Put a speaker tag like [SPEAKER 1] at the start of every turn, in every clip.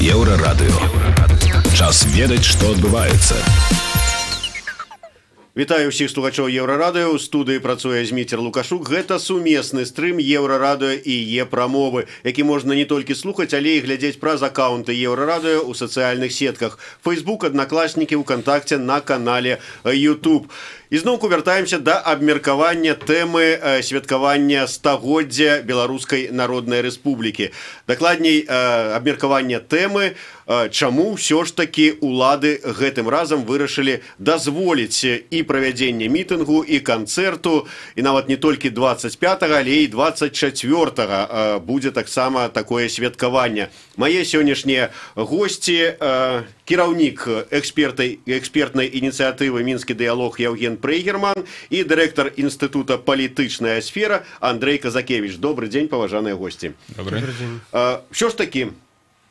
[SPEAKER 1] Еўрарадыё. Час ведаць, што адбываецца.
[SPEAKER 2] Вітаю ўсіх слухачоў Еўрарадыё. У студыі працуе Зміцер Лукашук. Гэта сумесны стрым Еўрарадыё і Е-прамовы, які можна не толькі слухаць, але і глядзець праз аккаунты Еўрарадыё ў сацыяльных сетках: Facebook, Аднакласнікі, УКантакце, на канале YouTube. Ізноўку вяртаемся да абмеркавання тэмы святкавання стагоддзя Беларускай Народнай Рэспублікі. Дакладней, абмеркавання тэмы, чаму ўсё ж такі улады гэтым разам вырашылі дазволіць і правядзенне мітынгу, і канцэрту, і нават не толькі 25, але і 24 будзе таксама такое святкаванне. Мае сённяшнія госці: кіраўнік экспертнай ініцыятывы «Мінскі дыялог» Яўген Прэйгерман і дырэктар інстытута «Палітычная сфера» Андрэй Казакевіч. Добры дзень, паважаныя госці.
[SPEAKER 3] Добры.
[SPEAKER 2] Ўсё ж такі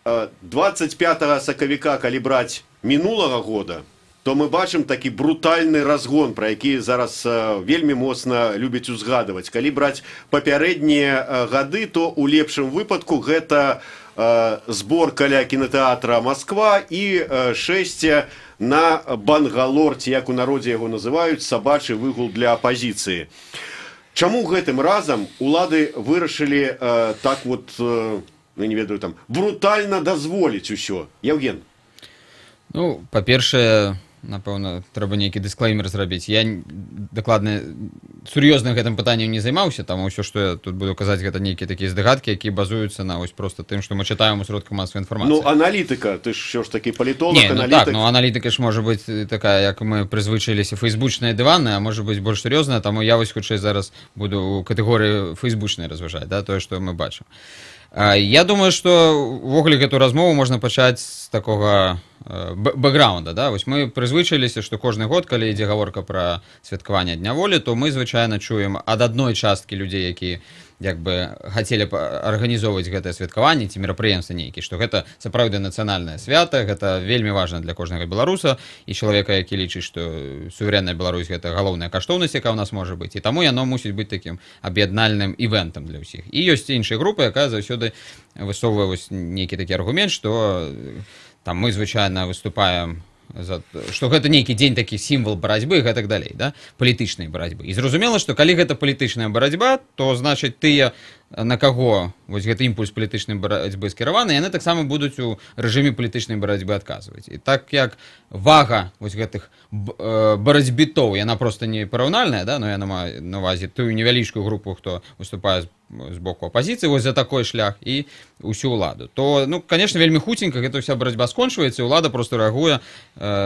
[SPEAKER 2] 25 сакавіка, калі браць мінулага года, то мы бачым такі брутальны разгон, пра які зараз вельмі моцна любяць узгадваць. Калі браць папярэднія гады, то у лепшым выпадку гэта збор каля кінотэатра «Москва» і шэсце на Бангалор, ці, як у народзе яго называюць, сабачы выгул для апазіцыі. Чаму гэтым разам улады вырашылі так вот, ну, не ведаю, там, брутальна дазволіць усё, Яўген?
[SPEAKER 3] Ну, па-першае, напэўна, трэба нейкі дысклеймер зрабіць. Я дакладна сур'ёзна гэтым пытаннем не займаўся, там ўсё, што я тут буду казаць, гэта нейкія такія здагадкі, якія базуюцца на вось проста тым, што мы чытаем у сродках масавай інфармацыі.
[SPEAKER 2] Ну, аналітыка, ты ж ўсё ж такі палітолог,
[SPEAKER 3] Не, ну
[SPEAKER 2] аналітык.
[SPEAKER 3] Так, ну аналітыка ж можа быць такая, як мы прызвычаіліся, фейсбучная, дыванная, а можа быць больш сур'ёзная, таму я вось хутчэй зараз буду ў катэгорыі фейсбучнай разважаць, да, тое, што мы бачым. Я думаю, што увогуле гэту размову можна пачаць з такога бэкграунда, да? Вось мы прызвычаіліся, што кожны год, калі ідзе гаворка пра святкаванне Дня Волі, то мы звычайна чуем ад адной часткі людзей, які як бы хацелі б арганізоўваць гэтае святкаванне ці мерапрыемства нейкі, што гэта сапраўды нацыянальнае свята, гэта вельмі важна для кожнага беларуса і чалавека, які лічыць, што суверэнная Беларусь — гэта галоўная каштоўнасць, якая ў нас можа быць, і таму яно мусіць быць такім аб'яднальным івентам для ўсіх. І ёсць іншая група, якая заўсёды высоўвае вось нейкі такі аргумент, што там мы звычайна выступаем за, што гэта нейкі дзень, такі сімвал барацьбы і гэтак далей, да, палітычнай барацьбы. І зразумела, што калі гэта палітычная барацьба, то значыць, тыя, на каго вось гэты імпульс палітычнай барацьбы скіраваны, яны таксама будуць у рэжыме палітычнай барацьбы адказваць. І так як вага вось гэтых барацьбітоў, яна просто не параўнальная, да, но я маю на увазе тую невялічкую групу, хто выступае з боку апазіцыі вось за такой шлях, і ўсю ўладу, то, ну, конечно, вельмі хуценька гэта ўся барацьба скончваецца, і ўлада просто рэагуе,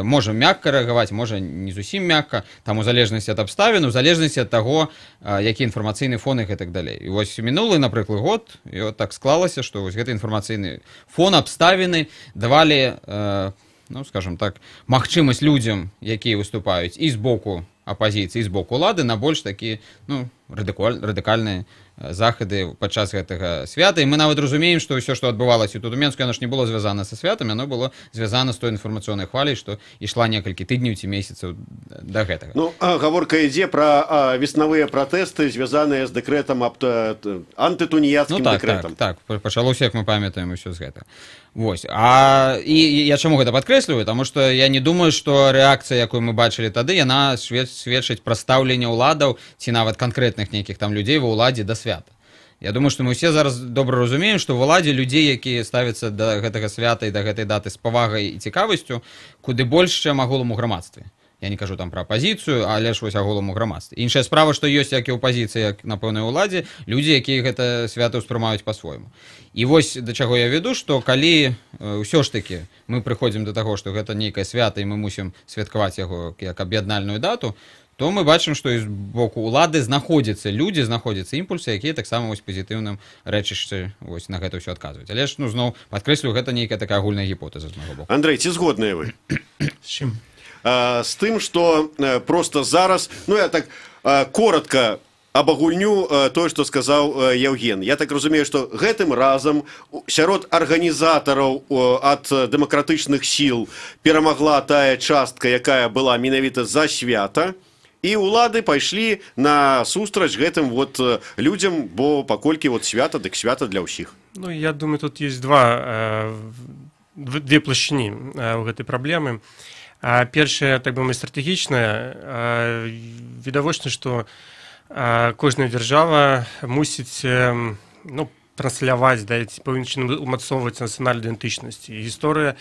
[SPEAKER 3] можа мякка рэагаваць, можа не зусім мякка, там, у залежнасці ад абставін, у залежнасці ад таго, які інфармацыйны фон і гэтак далей. І вось мінулы, напрыклад, год і от так склалася, што вось гэты інфармацыйны фон, абставіны давалі, ну, скажем так, магчымасць людзям, якія выступаюць і з боку апазіцыі, і з боку улады, на больш такі, ну, радыкальныя захады падчас гэтага свята. І мы нават разумеем, што ўсё, што адбывалася тут, у Менску, яно ж не было звязана са святам, яно было звязана з той інфармацыйнай хваляй, што ішла некалькі тыдняў ці месяцаў да гэтага.
[SPEAKER 2] Ну, гаворка ідзе пра веснавыя пратэсты, звязаныя з дэкрэтам аб антытунеядскім
[SPEAKER 3] Ну так,
[SPEAKER 2] дэкрэтам.
[SPEAKER 3] Так, пачалося, як мы памятаем, усё з гэтага. Вось. А і я чаму гэта падкрэсліваю? Таму што я не думаю, што рэакцыя, якую мы бачылі тады, яна сведчыць пра стаўленне ўладаў ці нават канкрэтных нейкіх там людзей ва ўладзе да свята. Я думаю, што мы ўсе зараз добра разумеем, што ў уладзе людзей, якія ставяцца да гэтага свята і да гэтай даты з павагай і цікавасцю, куды больш, чым агулам у грамадстве. Я не кажу там пра апазіцыю, але ж вось агулам у грамадстве. Іншая справа, што ёсць як і ў апазіцыі, як, напэўна, і ўладзе людзі, якія гэта свята ўспрымаюць па-свойму. І вось да чаго я веду, што калі ўсё ж такі мы прыходзім да таго, што гэта нейкае свята і мы мусім святкаваць яго як аб'яднальную дату, то мы бачым, што і з боку ўлады знаходзяцца людзі, знаходзяцца імпульсы, якія таксама вось пазітыўным рэчышчы вось на гэта ўсё адказваюць. Але ж, ну, зноў падкрэслю, гэта нейкая такая агульная гіпотэза з майго боку.
[SPEAKER 2] Андрэй, ці згодныя вы?
[SPEAKER 4] З чым?
[SPEAKER 2] З тым, што просто зараз, ну, я так коротко абагульню тое, што сказаў Яўген. Я так разумею, што гэтым разам сярод арганізатараў ад дэмакратычных сіл перамагла тая частка, якая была менавіта за свята, і ўлады пайшлі на сустрач гэтым вот людзям, бо паколькі вот свята, дык свята для ўсіх.
[SPEAKER 4] Ну, я думаю, тут есть два две плашчыні ў гэтай праблемы. Першая, так бы мовіць, стратэгічная. Відавочна, што кожная дзяржава мусіць, ну, трансляваць, да, ці пэўным чынам умацоўваць нацыянальную ідэнтычнасць. І гісторыя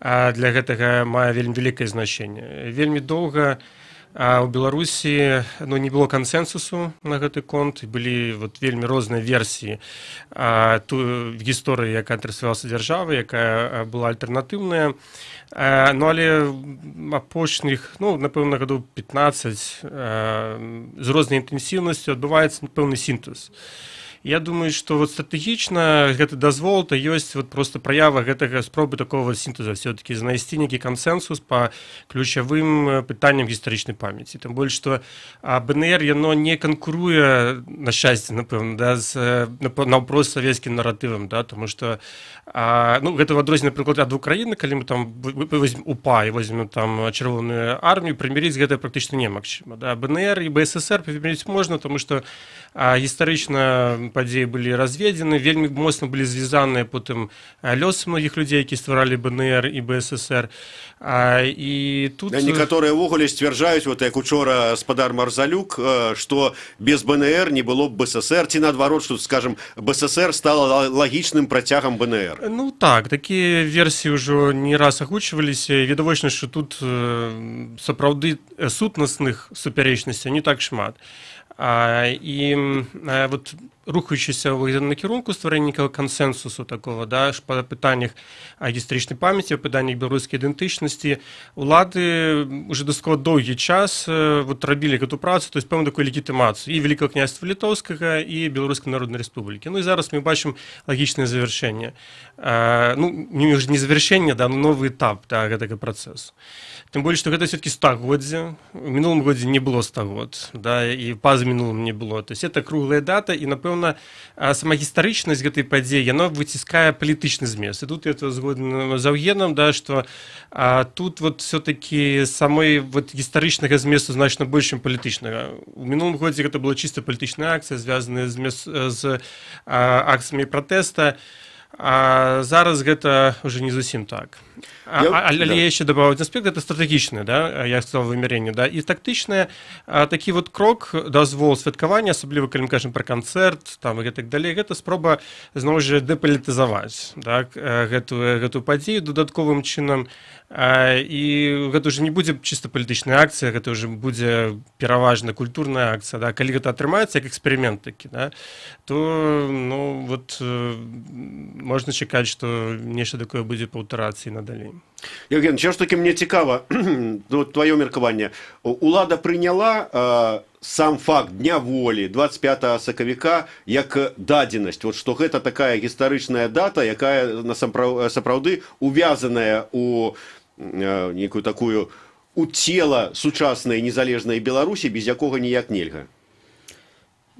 [SPEAKER 4] для гэтага мае вельмі вялікае значэнне. Вельмі доўга у Беларусі, ну, не было кансэнсусу на гэты конт, і былі вот вельмі розныя версіі ту гісторыі, якая транслявалася дзяржавы, якая была альтэрнатыўная. Ну, але апошніх, ну, напэўна, гадоў 15 з рознай інтэнсіўнасцю адбываецца пэўны сінтэз. Я думаю, што вот стратэгічна гэты дазвол то ёсць вот просто праява гэтага спробы такого вот сінтэза, все-таки знайсці нейкі кансэнсус па ключавым пытанням гістарычнай памяці. Тым больш што БНР яно не канкуруе, на шчасце, напэўна, да, з наўпрост савецкім наратывам, да, тому что ну, гэта в адрозненне, напрыклад, ад Украіны, калі мы там возьмем УПА і возьмем там Чырвоную армію, прымірыць гэта практычна немагчыма. Да. БНР і БССР прымірыць можна, тому что гістарычна падзеі былі разведзены, вельмі моцна былі звязаныя потым лёсы многіх людзей, які стваралі БНР і БССР. І тут
[SPEAKER 2] Некаторыя ўвогуле сцвярджаюць, вот як учора спадар Марзалюк, што без БНР не было б БССР, ці наадварот, што, скажем, БССР стала лагічным працягам БНР.
[SPEAKER 4] Ну так, такія версіі ўжо не раз агучваліся. Відавочна, што тут сапраўды сутнасных супярэчнасцяў не так шмат. І вот рухаючыся ў гэтым накірунку стварэння нейкага кансэнсусу такого, да, па пытаннях гістарычнай памяці, пытаннях беларускай ідэнтычнасці, улады уже дастаткова доўгі час вот рабілі гэту працу, то есть пэўную такую легітымацыю і Вялікага Княства Літоўскага, і Беларускай Народнай Рэспублікі. Ну і зараз мы бачым лагічнае завяршэнне, ну, не завяршэнне, да, но новы этап, да, гэтага працэсу. Тым больш што гэта все-таки стагоддзе. У мінулым годзе не было 100 год, да, і пазамінулым не было, то есть это круглая дата, і, напэўна, сама гістарычнасць гэтай падзеі, яно выціскае палітычны змест. І тут это згоден з Аўгенам, да, что тут вот все-таки самой вот гістарычнага зместу значна больш, чым палітычнага. У мінулым годзе гэта была чыста палітычная акцыя, звязаная з акцыямі пратэста, а зараз гэта уже не зусім так. Але я яшчэ добавить аспект, это стратэгічны, да, я сказал, вымярэнне, да, і тактычнае. Такі вот крок, дазвол святкавання, асабліва калі мы кажам пра канцэрт там і гэтак далей, гэта спроба зноў жа дэпалітызаваць, так, гэтую падзею дадатковым чынам, і гэта уже не будзе чыста палітычная акцыя, гэта уже будзе пераважна культурная акцыя, да. Калі гэта атрымаецца як эксперымент такі, да, то, ну, вот можна чакаць, што нешта такое будзе паўтарацца і надалей.
[SPEAKER 2] Евген, ўсё ж таки мне цікава, ну, твоё меркаванне. Улада прыняла сам факт Дня волі 25 сакавіка як дадзенасць, вот што гэта такая гістарычная дата, якая сапраўды увязаная у некую такую, у цела сучаснай незалежнай Беларусі, без якога ніяк нельга?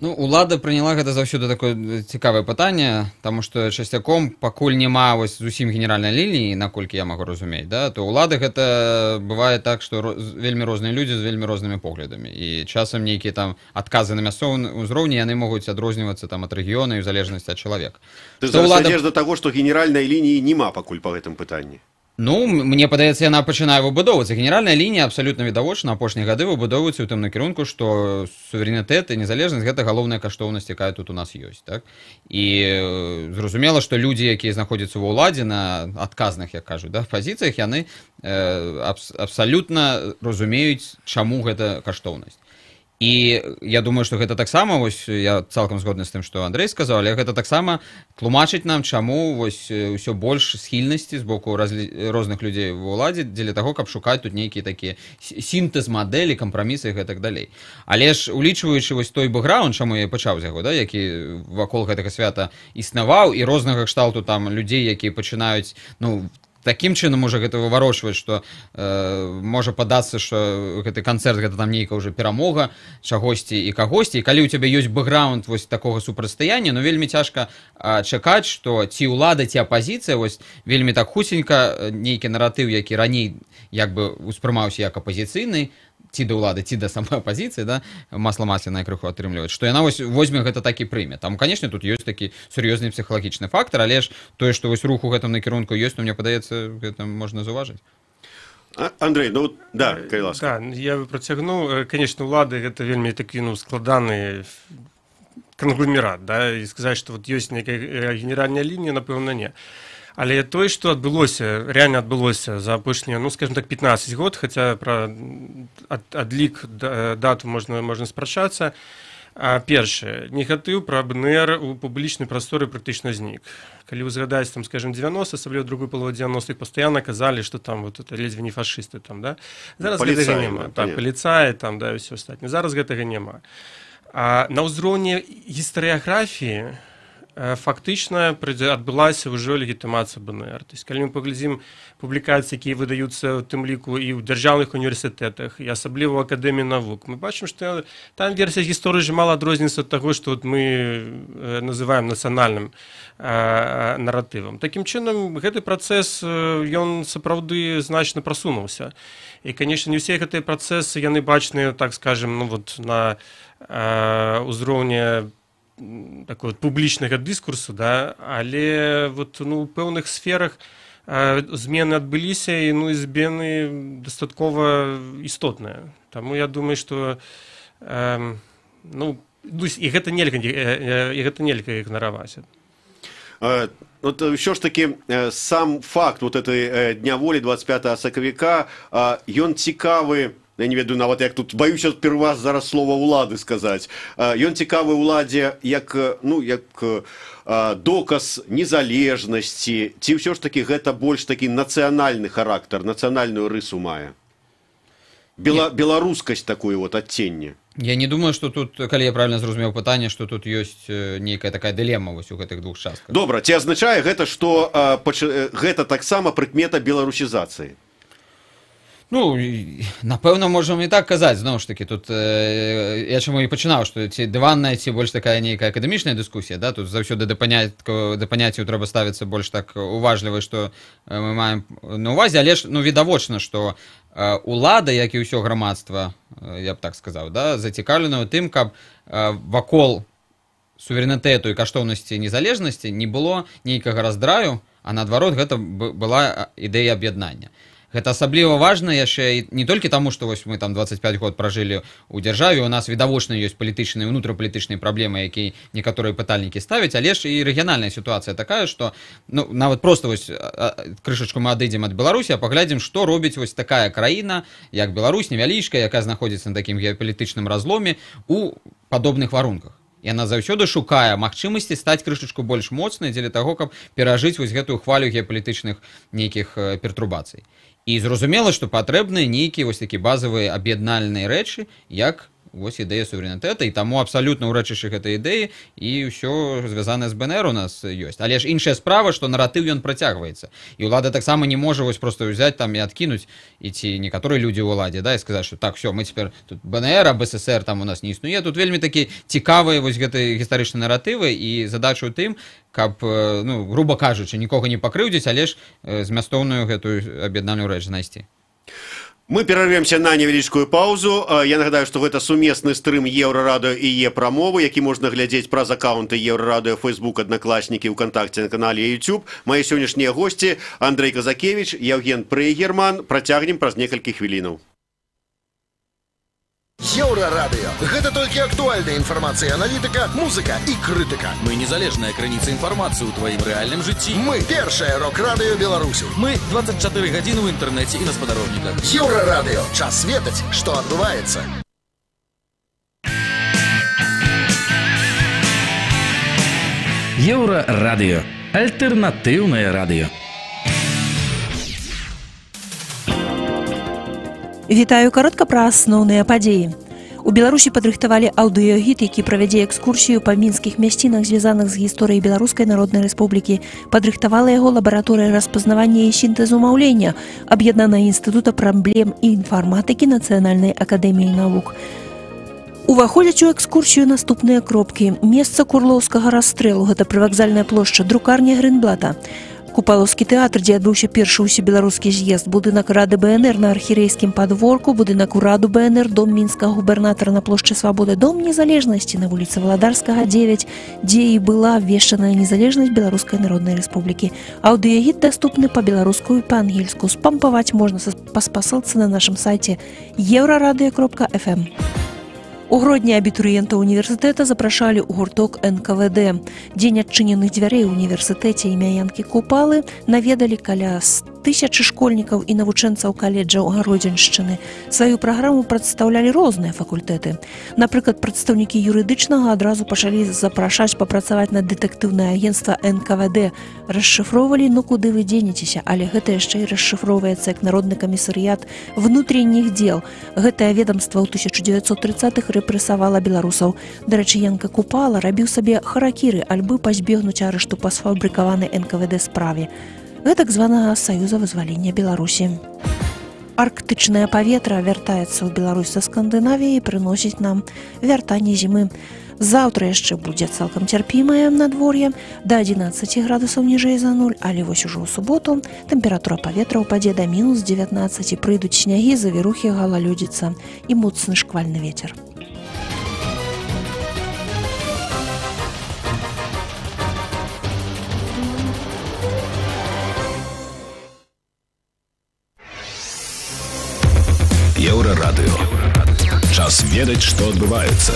[SPEAKER 3] Ну, улада прыняла, гэта заўсёды такое цікавае пытанне, таму што часцяком, пакуль няма вось зусім генеральнай лініі, наколькі я магу разумець, да, то улады гэта бывае так, што вельмі розныя людзі з вельмі рознымі поглядамі. І часам нейкія там адказы на мясцовым узроўні, яны могуць адрознівацца там ад рэгіёна і ў залежнасці ад чалавека.
[SPEAKER 2] Ты зараз ідзеш да таго, што генеральнай лініі няма пакуль па гэтым пытанні?
[SPEAKER 3] Ну, мне падаецца, яна пачынае выбудоўвацца. Генеральная лінія абсалютна відавочна апошнія гады выбудоўваецца ў тым накірунку, што суверэнітэт і незалежнасць — гэта галоўная каштоўнасць, якая тут у нас ёсць. Так? І зразумела, што людзі, якія знаходзяцца ва ўладзе на адказных, як кажуць, да, пазіцыях, яны абсалютна разумеюць, чаму гэта каштоўнасць. І я думаю, што гэта таксама, вось я цалкам згодны з тым, што Андрей сказаў, але гэта таксама тлумачыць нам, чаму вось ўсё больш схільнасці з боку розных людзей ва ўладзе дзеля таго, каб шукаць тут нейкія такія сінтэз мадэлі, кампрамісы і гэтак далей. Але ж, улічваючы вось той бэкграунд, чаму я і пачаў з яго, да, які вакол гэтага свята існаваў, і рознага кшталту там людзей, якія пачынаюць, ну, такім чынам уже гэта выварочваць, што можа падацца, што гэты канцэрт — гэта там нейкая ўжо перамога чагосьці і кагосьці. І калі ў цябе ёсць бэкграунд вось такога супрацьстаяння, ну, вельмі цяжка чакаць, што ці ўлада, ці апазіцыя вось вельмі так хуценька нейкі наратыў, які раней як бы успрымаўся як апазіцыйны, ці да ўлады, ці да самой апазіцыі, да, масла масляное крыху атрымліваць, што яна вось возьме гэта так і прыме. Там, конечно, тут ёсць такі сур'ёзны псіхалагічны фактар, але ж тое, што вось рух у гэтым накірунку ёсць, ну, мне падаецца, гэта можна заўважыць.
[SPEAKER 2] Андрей, ну да, калі ласка.
[SPEAKER 4] Да, я працягну. Конечно, улады гэта вельмі такі, ну, складаны конгломерат, да, і сказаць, што вот ёсць некая генеральная лінія, напэўна, не. Але тое, што адбылося, реально адбылося за апошнія, ну, скажем так, 15 год, хаця пра адлік, дату можна спрачацца. Першае, негатыў пра БНР у публічнай прасторы практычна знік. Калі ўзгадаць, там, скажем, 90, асабліва другую палову 90-х, пастаянна казалі, што там вот это ледзьве не фашысты там, да? Зараз гэтага няма. Так, паліцаі там, да, і ўсё астатняе. Зараз гэтага няма. А на ўзроўні гістарыяграфіі фактычна адбылася ўжо легітымацыя БНР. То есть, калі мы паглядзім публікацыі, якія выдаюцца ў тым ліку і ў дзяржаўных універсітэтах, і асабліва ў Акадэміі навук, мы бачым, што там версія гісторыі ж мала адрозніваецца ад таго, што вот мы называем нацыянальным наратывам. Такім чынам, гэты працэс, ён сапраўды значна прасунуўся. І, конечно, не ўсе гэтыя працэсы, яны бачныя, так скажем, ну, вот, на ўзроўні такого вот публічнага дыскурсу, да, але вот, ну, у пэўных сферах змены адбыліся, і, ну, і змены дастаткова істотныя. Таму я думаю, што ну, і гэта нельга ігнараваць.
[SPEAKER 2] Вот ўсё ж таки сам факт вот этой Дня волі 25 сакавіка, ён цікавы. Я не ведаю нават, як тут, баюся перва зараз слова улады сказаць. Ён цікавы ўладзе як, ну, як доказ незалежнасці, ці ўсё ж таки гэта больш такі нацыянальны характар, нацыянальную рысу мае? Беларускасць такую вот адценне.
[SPEAKER 3] Я не думаю, что тут, калі я правильно зразумеў пытанне, что тут ёсць нейкая такая дылема вось у гэтых двух частках.
[SPEAKER 2] Добра, ці азначае гэта, што гэта таксама прыкмета беларусізацыі?
[SPEAKER 3] Ну, напэўна, можам і так казаць, зноў ж такі, тут я чаму і пачынаў, што ці дыванная, ці больш такая нейкая акадэмічная дыскусія, да, тут заўсёды да паняццяў трэба ставіцца больш так уважліва, што мы маем на ўвазе, але ж, ну, відавочна, што улада, як і ўсё грамадства, я б так сказаў, да, зацікаўлена ў тым, каб вакол суверэнітэту і каштоўнасці незалежнасці не было нейкага раздраю, а наадварот, гэта была ідэя аб'яднання. Гэта асабліва важна яшчэ не толькі таму, што вось мы там 25 год пражылі ў дзяржаве, у нас відавочна ёсць палітычныя, унутрапалітычныя праблемы, якія некаторыя пытальнікі ставяць, але ж і рэгіянальная сітуацыя такая, што, ну, нават проста вось крышачку мы адыдзем ад Беларусі, а паглядзім, што робіць вось такая краіна, як Беларусь, невялічкая, якая знаходзіцца на такім геапалітычным разломе у падобных варунках. Яна заўсёды шукае магчымасці стаць крышачку больш моцнай дзеля таго, каб перажыць вось гэтую хвалю геапалітычных нейкіх пертурбацый. І зразумела, што патрэбныя нейкія вось такія базавыя аб'яднальныя рэчы, як вось ідэя суверэнітэта, і таму абсалютна ўрэчышчы гэтай ідэі, і ўсё звязанае з БНР у нас ёсць. Але ж іншая справа, што наратыў ён працягваецца. І ўлада таксама не можа вось проста ўзяць там і адкінуць, і ці некаторыя людзі ў уладзе, да, і сказаць, што так, всё, мы цяпер тут БНР, а БССР там у нас не існуе. Тут вельмі такі цікавыя вось гэтыя гістарычныя наратывы, і задача ў тым, каб, ну, груба кажучы, нікога не пакрыўдзіць, але ж змястоўную гэтую аб'яднальную рэч знайсці.
[SPEAKER 2] Мы перарвемся на невялічкую паузу. Я нагадаю, што гэта сумесны стрым Еўрарадыё і Е-прамовы, які можна глядзець праз аккаунты Еўрарадыё, Facebook, Аднакласнікі, УКантакце, на канале YouTube. Мае сённяшнія госці Андрей Казакевич, Яўген Прэйгерман. Працягнем праз некалькі хвілінаў.
[SPEAKER 5] Еўрарадыё. Гэта толькі актуальная інфармацыя, аналітыка, музыка і крытыка.
[SPEAKER 6] Мы незалежная крыніца інфармацыі ў тваім рэальным жыцці.
[SPEAKER 5] Мы першае рок-радыё Беларусі.
[SPEAKER 6] Мы 24 гадзіны ў інтэрнэце і на спадарожніках.
[SPEAKER 5] Еўрарадыё. Час ведаць, што адбываецца.
[SPEAKER 7] Еўрарадыё. Альтэрнатыўнае радыё.
[SPEAKER 8] Вітаю, каротка пра асноўныя падзеі. У Беларусі падрыхтавалі аўдыёгід, які правядзе экскурсію па мінскіх мясцінах, звязаных з гісторыяй Беларускай Народнай Рэспублікі. Падрыхтавала яго лабараторыя распазнавання і сінтэзу маўлення, аб'яднаная Інстытута праблем і інфарматыкі Нацыянальнай акадэміі навук. Уваходзяць у экскурсію наступныя кропкі. Месца Курлоўскага расстрэлу, гэта прывакзальная плошча, друкарня Грынблата. Купалаўскі тэатр, дзе адбыўся першы ўсебеларускі з'езд, будынак Рады БНР на Архірэйскім падворку, будынак ураду БНР, дом мінскага губернатара на плошчы Свабоды, дом Незалежнасці на вуліцы Валадарскага, 9, дзе і была абвешчаная незалежнасць Беларускай Народнай Рэспублікі. Аўдыягід даступны па-беларуску і па-ангельску. Спампаваць можна па спасылцы на нашым сайце еўрарадыё.фм. У Гродні абітурыентаў універсітэта запрашалі ў гурток НКВД. Дзень адчыненых дзвярэй у універсітэце імя Янкі Купалы наведалі каля 1000 школьнікаў і навучэнцаў каледжаў Гародзіншчыны. Сваю праграму прадстаўлялі розныя факультэты. Напрыклад, прадстаўнікі юрыдычнага адразу пачалі запрашаць папрацаваць на дэтэктыўнае агенцтва НКВД. Расшыфроўвалі, ну куды вы дзенецеся, але гэта яшчэ і расшыфроўваецца як Народны камісарыят внутренних дел. Гэтае ведомства ў 1930-х рэпрэсавала беларусаў. Дарэчы, Янка Купала рабіў сабе харакіры, альбы пазбегнуць арышту па сфабрыкаванай НКВД справе гэтак званага Саюза вызвалення Беларусі. Арктычнае паветра вяртаецца ў Беларусь са Скандынавіі і прыносіць нам вяртанне зімы. Заўтра яшчэ будзе цалкам цярпімае надвор'е, да 11 градусаў ніжэй за нуль, але вось ужо ў суботу тэмпература паветра ўпадзе да мінус 19, прыйдуць снягі, завірухі, галалёдзіца і моцны шквальны ветер.
[SPEAKER 1] Еўрарадыё. Час ведаць, што адбываецца.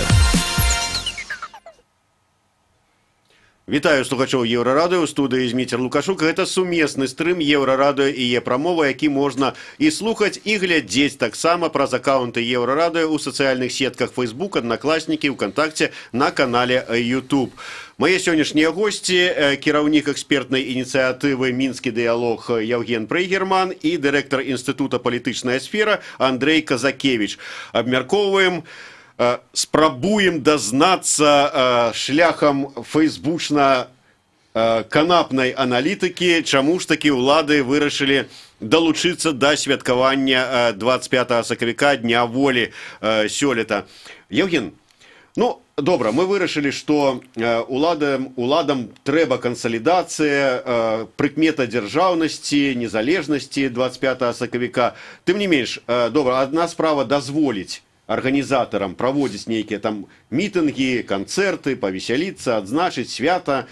[SPEAKER 2] Вітаю слухачоў Еўрарадыё, у студыі Зміцер Лукашук. Гэта сумесны стрым Еўрарадыё і Е-прамова, які можна і слухаць, і глядзець таксама праз акаунты Еўрарадыё ў сацыяльных сетках Facebook, Аднакласнікі, ВКонтакте, на канале YouTube. Мае сённяшнія госці: кіраўнік экспертнай ініцыятывы «Мінскі дыялог» Яўген Прэйгерман і дырэктар Інстытута «Палітычная сфера» Андрэй Казакевіч. Абмяркоўваем, спрабуем дазнацца шляхам фэйсбучна-канапнай аналітыкі, чаму ж такі ўлады вырашылі далучыцца да святкавання 25 сакавіка, Дня волі сёлета. Яўген, ну, добра, мы вырашылі, што уладам трэба кансалідацыя, прыкмета дзяржаўнасці, незалежнасці 25 сакавіка. Тым не менш, добра, адна справа дазволіць арганізатарам праводзіць нейкія там мітынгі, канцэрты, павесяліцца, адзначыць свята.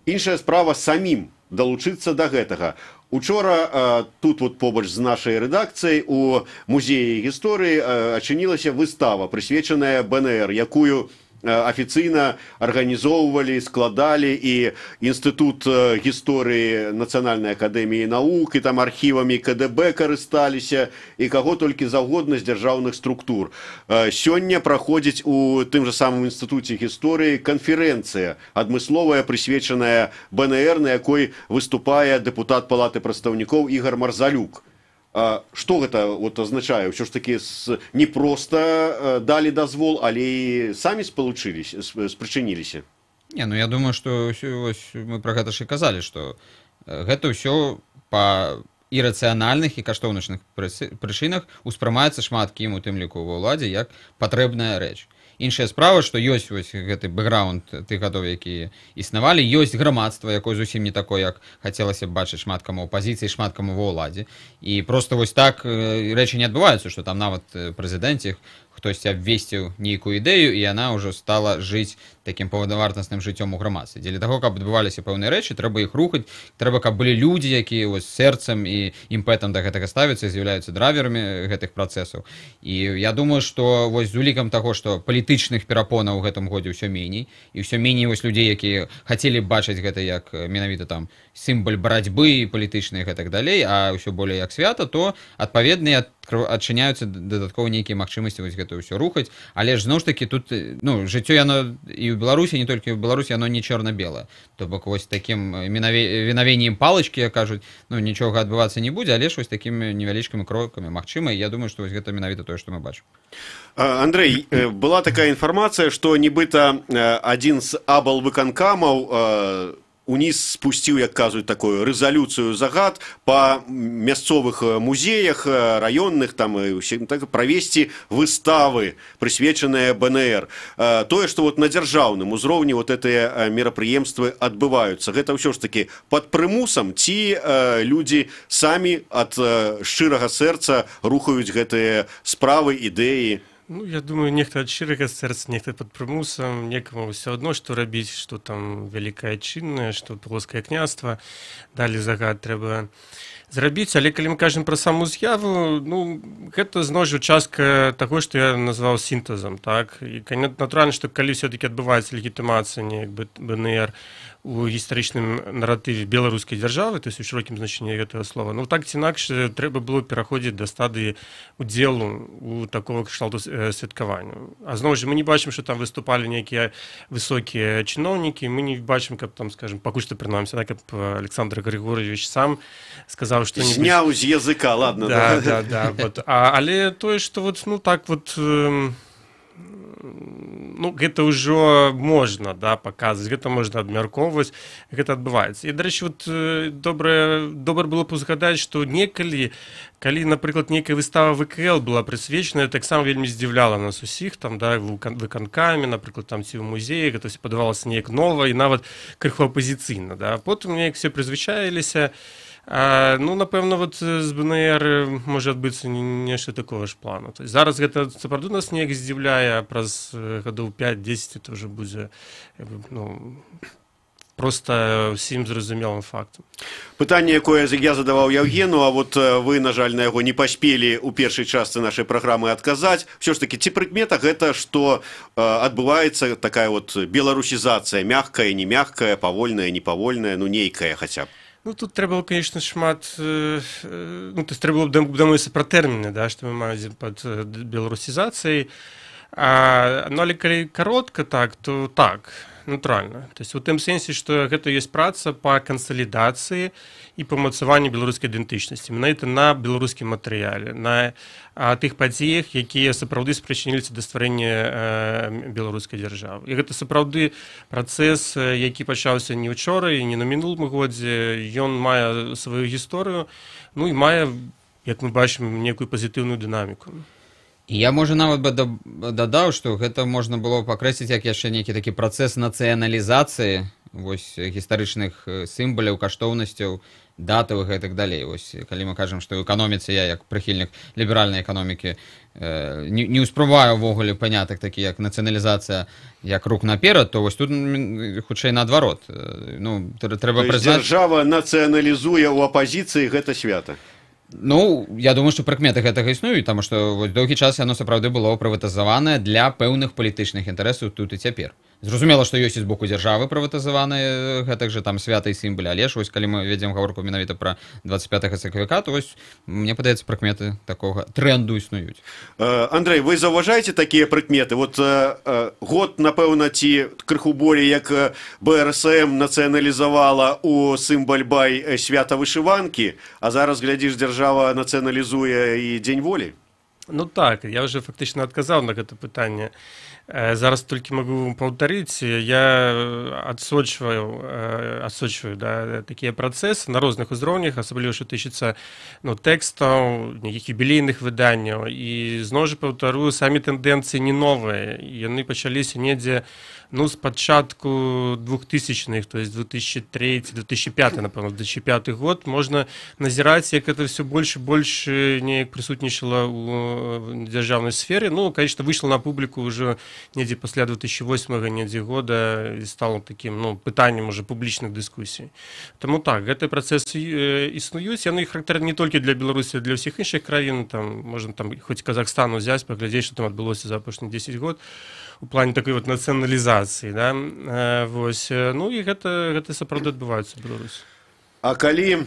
[SPEAKER 2] Іншая справа самім далучыцца да гэтага. Учора тут вот побач з нашай рэдакцыяй у музеі гісторыі адчынілася выстава, прысвечаная БНР, якую афіцыйна арганізоўвалі, складалі і Інстытут гісторыі Нацыянальнай акадэміі навук, і там архівамі КДБ карысталіся, і каго толькі заўгодна з дзяржаўных структур. Сёння праходзіць у тым жа самым Інстытуце гісторыі канферэнцыя адмысловая, прысвечаная БНР, на якой выступае дэпутат Палаты прадстаўнікоў Ігар Марзалюк. Што гэта вот азначае? Ўсё ж такі не проста далі дазвол, але і самі спрычыніліся.
[SPEAKER 3] Не, ну я думаю, што вось мы пра гэта ж і казалі, што гэта ўсё па ірацыянальных і каштоўначных прычынах успрымаецца шмат кім, у тым ліку ва ўладзе, як патрэбная рэч. Іншая справа, што ёсць вось гэты бэкграунд тых гадоў, якія існавалі, ёсць грамадства, якое зусім не такое, як хацелася б бачыць шмат каму апазіцыі, шмат каму ва ўладзе. І проста вось так рэчы не адбываюцца, што там нават прэзідэнце хтосьці абвесціў нейкую ідэю, і яна ўжо стала жыць такім паўнавартасным жыццём у грамадстве. Дзеля таго, каб адбываліся пэўныя рэчы, трэба іх рухаць, трэба, каб былі людзі, якія вось сэрцам і імпэтам да гэтага ставяцца і з'яўляюцца драйверамі гэтых працэсаў. І я думаю, што вось з улікам таго, што палітычных перапонаў у гэтым годзе ўсё меней, і ўсё меней вось людзей, якія хацелі б бачыць гэта як менавіта там сімвал барацьбы палітычнай і гэтак далей, а ўсё болей як свята, то адпаведна адчыняюцца дадаткова нейкія магчымасці вось гэта ўсё рухаць. Але ж зноў ж такі тут, ну, жыццё яно і ў Беларусі, не толькі ў Беларусі, яно не чорна-белае. То бок вось такім вінавеннем палачкі, як кажуць, ну, нічога адбывацца не будзе, але ж вось такімі невялічкімі крокамі магчыма, і я думаю, што вось гэта менавіта тое, што мы бачым.
[SPEAKER 2] Андрэй, была такая інфармацыя, што нібыта адзін з аблвыканкамаў уніз спусціў, як кажуць, такую рэзалюцыю, загад па мясцовых музеях раённых там і ўсім так правесці выставы, прысвечаныя БНР. Тое, что вот на дзяржаўным узроўні вот гэтыя мерапрыемствы адбываюцца, гэта ўсё ж таки под прымусам ці людзі самі ад шчырага сэрца рухаюць гэтыя справы, ідэі?
[SPEAKER 4] Ну, я думаю, нехта ад шчырага сэрца, нехта пад прымусам, некаму ўсё адно, што рабіць, што там вялікая айчынная, што Полацкае княства, далі загад, трэба зрабіць. Але калі мы кажам пра саму з'яву, ну, гэта зноў жа частка таго, што я назваў сінтэзам, так? І натуральна, што калі все-таки адбываецца легітымацыя неяк БНР у гістарычным наратыве беларускай дзяржавы, то есть у шырокім значэнні гэтага слова, ну, так ці інакш трэба было пераходзіць да стадыі удзелу у такого кшталту святкаванню. А зноў жа мы не бачым, што там выступалі нейкія высокія чыноўнікі, мы не бачым, каб там, скажем, пакуль што прынамсі, так, каб Александр Григорьевич сам сказаў что-нибудь.
[SPEAKER 2] Сняў з языка, ладно.
[SPEAKER 4] Да, вот. Але тое, што вот, ну, так вот, ну, гэта ўжо можна, да, паказваць, гэта можна абмяркоўваць, гэта адбываецца. І, дарэчы, вот добра было б узгадаць, што некалі, калі, напрыклад, нейкая выстава ВКЛ была прысвечаная, таксама вельмі здзіўляла нас усіх, там, да, в выканкаме, напрыклад, там ці ў музеі, гэта все падавалася неяк нова і нават крыху апазіцыйна, да. Потым неяк все прызвычаіліся. Ну, напэўна, вот з БНР можа адбыцца нешта такого ж плану. То есть зараз гэта сапраўды нас неяк здзіўляе, а праз гадоў 5-10 это уже будзе, як бы, ну, просто ўсім зразумелым фактам.
[SPEAKER 2] Пытанне, якое я задаваў Яўгену, а вот вы, на жаль, на яго не паспелі ў першай частцы нашай праграмы адказаць. Усё ж таки, ці прыкмета гэта, што адбываецца такая вот беларусізацыя, мягкая, не мягкая, павольная, непавольная, ну, нейкая хаця б?
[SPEAKER 4] Ну, тут трэба было, конечно, шмат, ну, то есть трэба было б дамовіцца пра тэрміны, да, што мы маем пад беларусізацыяй. Ну, але калі каротка так, то так, натуральна. То есть у тым сэнсе, што гэта ёсць праца па кансалідацыі і памацаванню беларускай ідэнтычнасці, менавіта на беларускім матэрыяле, на тых падзеях, якія сапраўды спрычыніліся да стварэння беларускай дзяржавы. І гэта сапраўды працэс, які пачаўся не ўчора і не на мінулым годзе, ён мае сваю гісторыю, ну і мае, як мы бачым, некую пазітыўную дынаміку.
[SPEAKER 3] І я, можа, нават бы дадаў, што гэта можна было пакрэсліць як яшчэ нейкі такі працэс нацыяналізацыі вось гістарычных сімвалаў, каштоўнасцяў, датаў і гэтак далей. Вось калі мы кажам, што ў эканоміцы, я як прыхільнік ліберальнай эканомікі не ўспрымаю ўвогуле панятак такі, як нацыяналізацыя, як рух наперад, то вось тут хутчэй наадварот. Ну, трэба
[SPEAKER 2] То есть
[SPEAKER 3] прызнаць.
[SPEAKER 2] дзяржава нацыяналізуе ў апазіцыі гэта свята.
[SPEAKER 3] Ну, я думаю, што прыкметы гэтага існуюць, таму што вось доўгі час яно сапраўды было прыватызаванае для пэўных палітычных інтарэсаў тут і цяпер. Зразумела, што ёсць і з боку дзяржавы прыватызаваныя гэтак жа там свята і сімвалы, але ж вось калі мы вядзем гаворку менавіта пра 25 сакавіка, то вось мне падаецца, прыкметы такога тренду існуюць.
[SPEAKER 2] Андрей, вы заўважаеце такія прыкметы? Вот год, напэўна, ці крыху болей, як БРСМ нацыяналізавала у сімваль-бай свята вышыванкі, а зараз, глядзіш, дзяржава нацыяналізуе і Дзень Волі.
[SPEAKER 4] Ну так, я уже фактычна адказаў на гэта пытанне. Зараз толькі магу паўтарыць, я адсочваю, да, такія працэсы на розных узроўнях, асабліва што тычыцца, ну, тэкстаў, нейкіх юбілейных выданняў. І зноў жа паўтару, самі тэндэнцыі не новыя. Яны пачаліся недзе, ну, з пачатку 2000-х, то есть 2003, 2005, напэўна, 2005 год, можна назіраць, як это все больш і больш неяк прысутнічала у дзяржаўнай сферы. Ну, конечно, выйшла на публіку ўжо недзе пасля 2008 недзе года і стало таким, ну, пытаннем уже публічных дыскусій. Таму так, гэты працэсы існуюць, яны характэрны не толькі для Беларусі, для ўсіх іншых краін, там можна там хоць Казахстан узяць, паглядзець, што там адбылося за апошнія 10 год у плане такой вот нацыяналізацыі, да? Вось, ну і гэта сапраўды адбываецца ў Беларусі.
[SPEAKER 2] А калі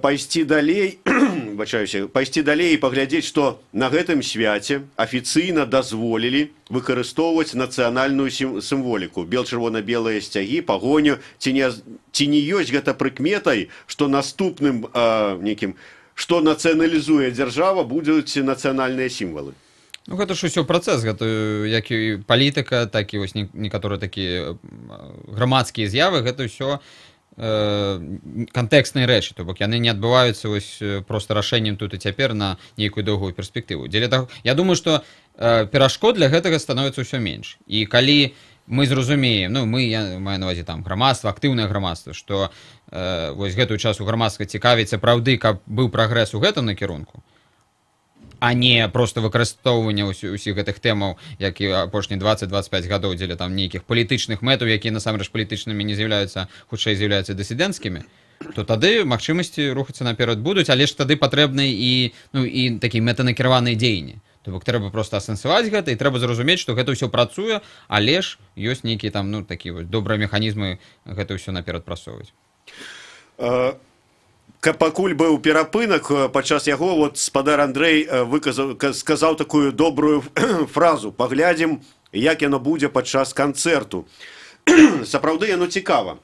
[SPEAKER 2] пайсці далей, выбачаюся, пайсці далей і паглядзець, што на гэтым свяце афіцыйна дазволілі выкарыстоўваць нацыянальную сімволіку, бел-чырвона-белыя сцягі, Пагоню, ці не ёсць гэта прыкметай, што наступным нейкім, што нацыяналізуе дзяржава, будуць нацыянальныя сімвалы?
[SPEAKER 3] Ну, гэта ж усё працэс, гэта як і палітыка, так і вось некаторыя такія грамадскія з'явы, гэта ўсё кантэкстныя рэчы, то бок яны не адбываюцца вось проста рашэннем тут і цяпер на нейкую доўгую перспектыву. Дзеля таго, я думаю, што перашкод для гэтага становіцца ўсё менш. І калі мы зразумеем, ну мы, я маю на увазе там грамадства, актыўнае грамадства, што вось гэтую часу грамадства цікавіць сапраўды, каб быў прагрэс у гэтым накірунку, а не просто выкарыстоўванне ўсіх гэтых тэмаў, як і апошнія 20-25 гадоў дзеля там нейкіх палітычных мэтаў, якія насамрэч палітычнымі не з'яўляюцца, хутчэй з'яўляюцца дысідэнцкімі, то тады магчымасці рухацца наперад будуць, але ж тады патрэбны і, ну, і такі мэтанакіраваныя дзеянні. То бок трэба проста асэнсаваць гэта і трэба зразумець, што гэта ўсё працуе, але ж ёсць нейкія там, ну, такія вось добрыя механізмы гэта ўсё наперад прасоўваць.
[SPEAKER 2] Пакуль быў перапынак, падчас яго вот спадар Андрэй выказаў, сказаў такую добрую фразу: паглядзім, як яно будзе падчас канцэрту. Сапраўды яно цікава.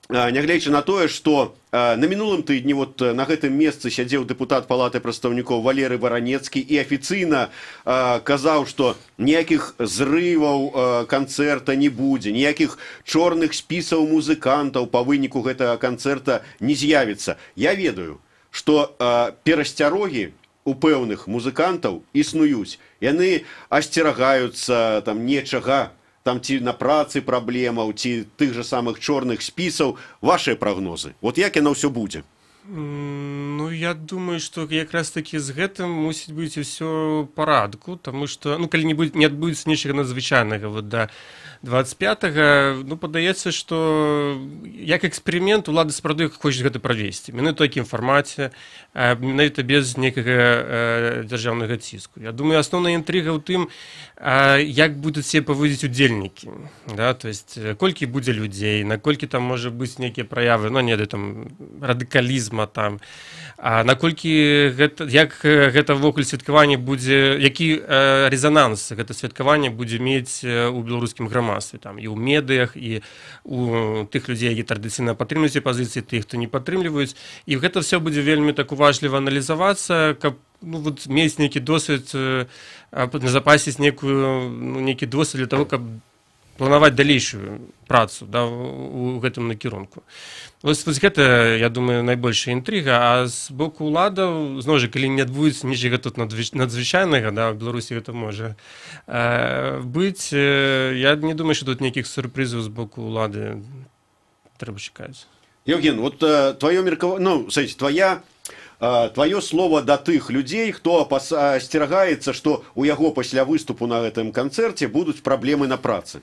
[SPEAKER 2] Нягледзячы на тое, што на мінулым тыдні вот на гэтым месцы сядзеў дэпутат Палаты прадстаўнікоў Валеры Варанецкі і афіцыйна казаў, што ніякіх зрываў канцэрта не будзе, ніякіх чорных спісаў музыкантаў па выніку гэтага канцэрта не з'явіцца. Я ведаю, што перасцярогі у пэўных музыкантаў існуюць. Яны асцерагаюцца там нечага, там ці на працы праблемаў, ці тых жа самых чорных спісаў. Вашыя прагнозы? Вот як яно ўсё будзе?
[SPEAKER 4] Ну, я думаю, што якраз такі з гэтым мусіць быць усё ў парадку, таму што, ну, калі не будзе, не адбудзецца нечага надзвычайнага вот да 25-го, ну, падаецца, што як эксперымент улады сапраўды хочуць гэта правесці. Менавіта ў такім фармаце, менавіта без некага дзяржаўнага ціску. Я думаю, асноўная інтрыга ў тым, як будуць себе паводзіць удзельнікі, да, то есть колькі будзе людзей, наколькі там можа быць нейкія праявы, ну, не ведаю, там, радыкалізма там, а наколькі гэта, як гэта ўвогуле святкаванне будзе, які рэзананс гэта святкаванне будзе мець у беларускім грамадстве, там, і ў медыях, і у тых людзей, які традыцыйна падтрымліваюць пазіцыі, тых, хто не падтрымліваюць, і гэта все будзе вельмі так уважліва аналізавацца, каб, ну, вот, мець нейкі досвед, назапасіць некую, ну, нейкі досвед для того, каб планаваць далейшую працу, да, у гэтым накірунку. Вось гэта, я думаю, найбольшая інтрыга, а з боку ўладаў, зноў жа, калі не адбудзецца нічога тут надзвычайнага, да, ў Беларусі гэта можа быць, я не думаю, што тут нейкіх сюрпрызаў з боку ўлады трэба чакаць.
[SPEAKER 2] Евген, вот твоё ну, смотрите, твоё слово да тых людзей, хто асцерагаецца, што у яго пасля выступу на гэтым канцэрце будуць праблемы на працы.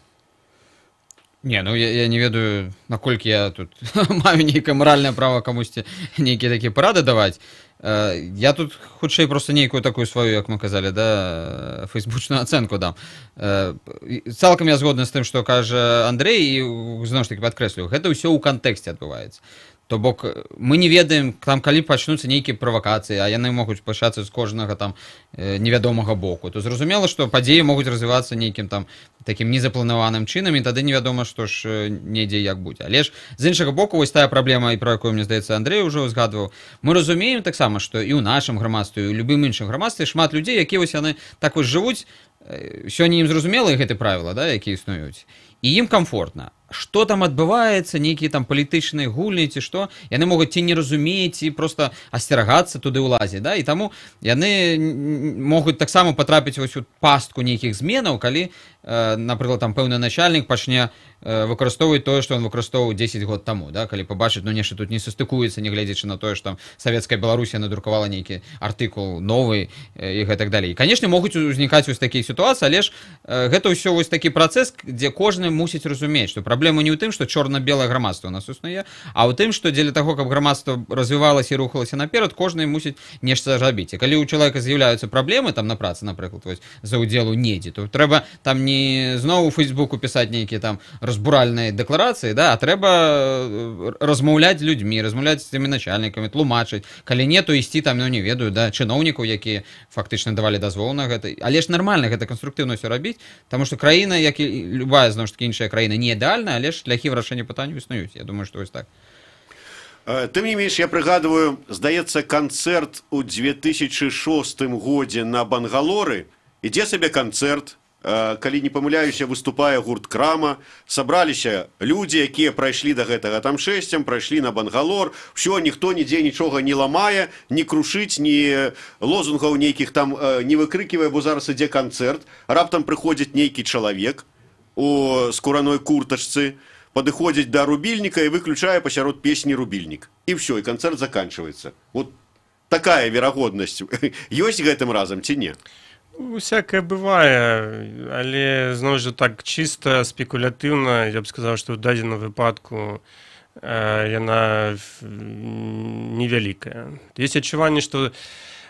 [SPEAKER 3] Не, ну я не ведаю, наколькі я тут маю нейкае маральнае права камусьці нейкія такія парады даваць. Я тут хутчэй просто нейкую такую сваю, як мы казалі, да, фейсбучную ацэнку дам. Цалкам я згодны з тым, што кажа Андрэй, і зноў ж такі падкрэслю, гэта ўсё ў кантэксце адбываецца. То бок мы не ведаем, там, калі пачнуцца нейкія правакацыі, а яны могуць пачацца з кожнага там невядомага боку, то зразумела, што падзеі могуць развівацца нейкім там такім незапланаваным чынам, і тады невядома, што ж недзе як будзе. Але ж з іншага боку, вось тая праблема, і пра якую, мне здаецца, Андрэй ўжо ўзгадваў, мы разумеем таксама, што і ў нашым грамадстве, і ў любым іншым грамадстве шмат людзей, якія вось яны так вось жывуць, сёння ім зразумелыя гэты правіла, да, якія існуюць, і ім камфортна. Што там адбываецца, нейкія там палітычныя гульні ці што, яны могуць ці не разумець, ці проста асцерагацца туды ўлазіць, да, і таму яны могуць таксама патрапіць вось у пастку нейкіх зменаў, калі, напрыклад, там пэўны начальнік пачне выкарыстоўваць тое, што ён выкарыстоўваў 10 год таму, да, калі пабачыць, ну, нешта тут не состыкуецца, нягледзячы на тое, што там Савецкая Беларусія надрукавала нейкі артыкул новы і гэтак далей. І, канешне, могуць узнікаць вось такія сітуацыі, але ж гэта ўсё вось такі працэс, дзе кожны мусіць разумець, што праблема не ў тым, што чорна-белае грамадства у нас існуе, а ў тым, што дзеля таго, каб грамадства развівалася і рухалася наперад, кожны мусіць нешта рабіць. І калі ў чалавека з'яўляюцца праблемы там на працы, напрыклад, вось, за ўдзелу недзе, то трэба там не зноў у Фейсбуку пісаць нейкія там разбуральныя дэкларацыі, да, а трэба размаўляць з людзьмі, размаўляць з тымі начальнікамі, тлумачыць. Калі не, то ісці там, ну, не ведаю, да, чыноўнікаў, якія фактычна давалі дазвол на гэта. Але ж нармальна гэта канструктыўна ўсё рабіць, таму што краіна, як і любая, зноў ж такі, іншая краіна, не ідэальна, але ж шляхі вырашэння пытанняў існуюць. Я думаю, што вось так.
[SPEAKER 2] Тым не менш, я прыгадываю, здаецца, канцэрт у 2006 годзе на Бангалоры. Ідзе сабе канцэрт, Калі не памыляюся, выступае гурт «Крама». Сабраліся людзі, якія прайшлі да гэтага там шэсцем, прайшлі на Бангалор. Всё, ніхто нідзе нічога не ламае, не крушыць, ні лозунгаў нейкіх там не выкрыківае, бо зараз ідзе канцэрт. Раптам прыходзіць нейкі чалавек у скураной куртачцы, падыходзіць да рубільніка і выключае пасярод песні рубільнік. І всё, і канцэрт заканчваецца. Вот такая верагоднасць ёсць гэтым разам ці не?
[SPEAKER 4] Усякае бывае, але зноў жа так чыста спекулятыўна я б сказаў, што ў дадзеным выпадку яна невялікая. Есть адчуванне, што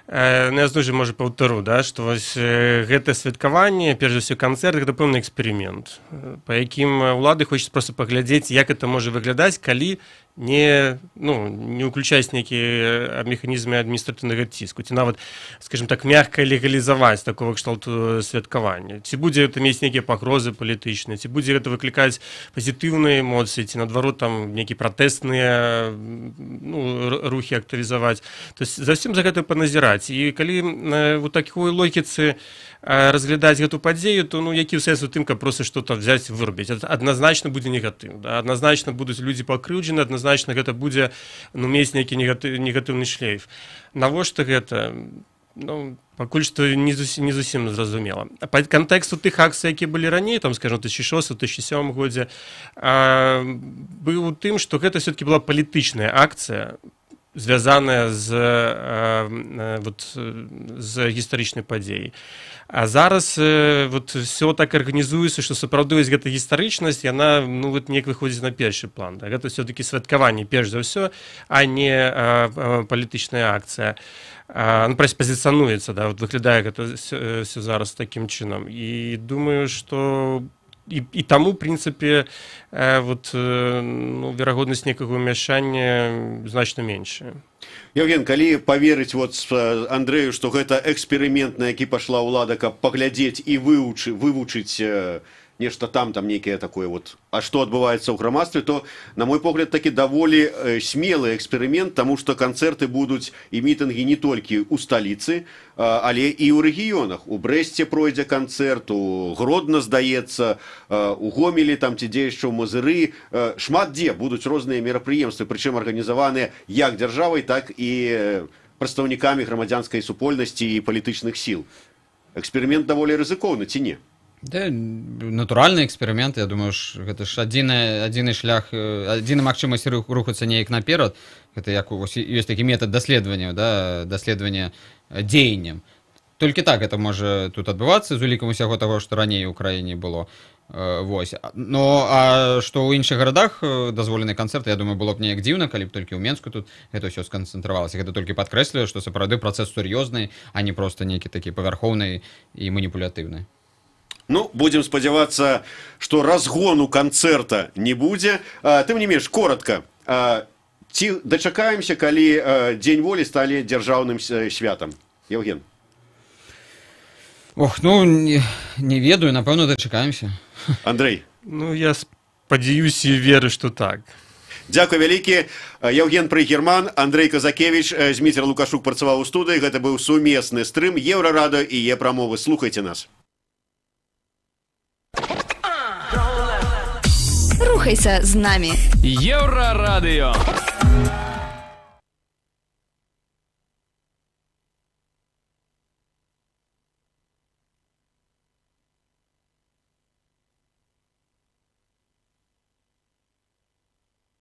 [SPEAKER 4] ну, я зноў жа, можа, паўтару, да, што вось гэта святкаванне, перш за ўсё канцэрт, гэта пэўны эксперымент, па якім улады хочуць просто паглядзець, як это можа выглядаць, калі не, ну, не ўключаць нейкія механізмы адміністратыўнага ціску ці нават, скажем так, мягка легалізаваць такого кшталту святкавання. Ці будзе это мець нейкія пагрозы палітычныя, ці будзе гэта выклікаць пазітыўныя эмоцыі, ці наадварот там нейкія пратэсныя, ну, рухі актывізаваць. То есть зусім за гэта паназіраць. І калі у такой логіцы разглядаць гэту падзею, то, ну, які сэнс у тым, каб просто что-то взять, вырубіць? Адназначна будзе негатыў, да? Адназначна будуць людзі пакрыўджаны, адназначна гэта будзе, ну, мець нейкі негатыўны шлейф. Навошта гэта? Ну, пакуль што не зусім зразумела. Па кантэксту тых акцый, які былі раней, там, скажем, 2006-2007 годзе, быў у тым, што гэта все-таки была палітычная акцыя, звязаная вот, з гістарычнай падзеяй. А зараз вот всё так арганізуецца, што сапраўды вось гэта гістарычнасць, яна, ну, вот неяк выходзіць на першы план. Да? Гэта все-таки святкаванне перш за ўсё, а не палітычная акцыя. Ну, праз пазіцыянуецца, да, вот выглядае гэта всё зараз такім чынам. І думаю, што і таму, в прынцыпе, вот, ну, верагоднасць некага ўмяшання значна меншая.
[SPEAKER 2] Яўген, калі паверыць вот Андрэю, што гэта эксперымент, на які пашла ўлада, каб паглядзець і вывучыць нешта там некае такое вот, а што адбываецца ў грамадстве, то, на мой погляд, такі даволі смелы эксперымент, таму што канцэрты будуць і мітынгі не толькі ў сталіцы, але і ў рэгіёнах. У Брэсце пройдзе канцэрт, у Гродна, здаецца, у Гомелі, там ці дзе яшчэ ў Мазыры, шмат дзе будуць розныя мерапрыемствы, прычым арганізаваныя як дзяржавай, так і прадстаўнікамі грамадзянскай супольнасці і палітычных сіл. Эксперымент даволі рызыкоўны, ці не?
[SPEAKER 3] Да, натуральны эксперымент, я думаю, ж, гэта ж адзіны шлях, адзіна магчымасць рухацца неяк наперад. Гэта як вось ёсць такі метад даследавання, да, даследавання дзеяннем. Толькі так это можа тут адбывацца з улікам усяго таго, што раней у краіне было. Вось. Ну, а што ў іншых гарадах дазволены канцэрты, я думаю, было б неяк дзіўна, калі б толькі ў Менску тут гэта ўсё сканцэнтравалася. Гэта толькі падкрэслівае, што сапраўды працэс сур'ёзны, а не проста нейкі такі павярхоўны і маніпулятыўны.
[SPEAKER 2] Ну, будем спадзявацца, што разгону канцэрта не будзе. Тым не менш, коротко, ці дачакаемся, калі Дзень волі сталі дзяржаўным святам? Яўген.
[SPEAKER 3] Ох, ну, не ведаю, напэўна, дачакаемся.
[SPEAKER 2] Андрэй.
[SPEAKER 4] Ну, я спадзяюся і веру, што так.
[SPEAKER 2] Дзякуй вялікі. Яўген Прыгерман, Андрэй Казакевіч, Зміцер Лукашук працаваў у студыі. Гэта быў сумесны стрым Еўрарадыё і Е-прамовы. Слухайце нас.
[SPEAKER 9] Рухайся з намі.
[SPEAKER 6] Еўрарадыё.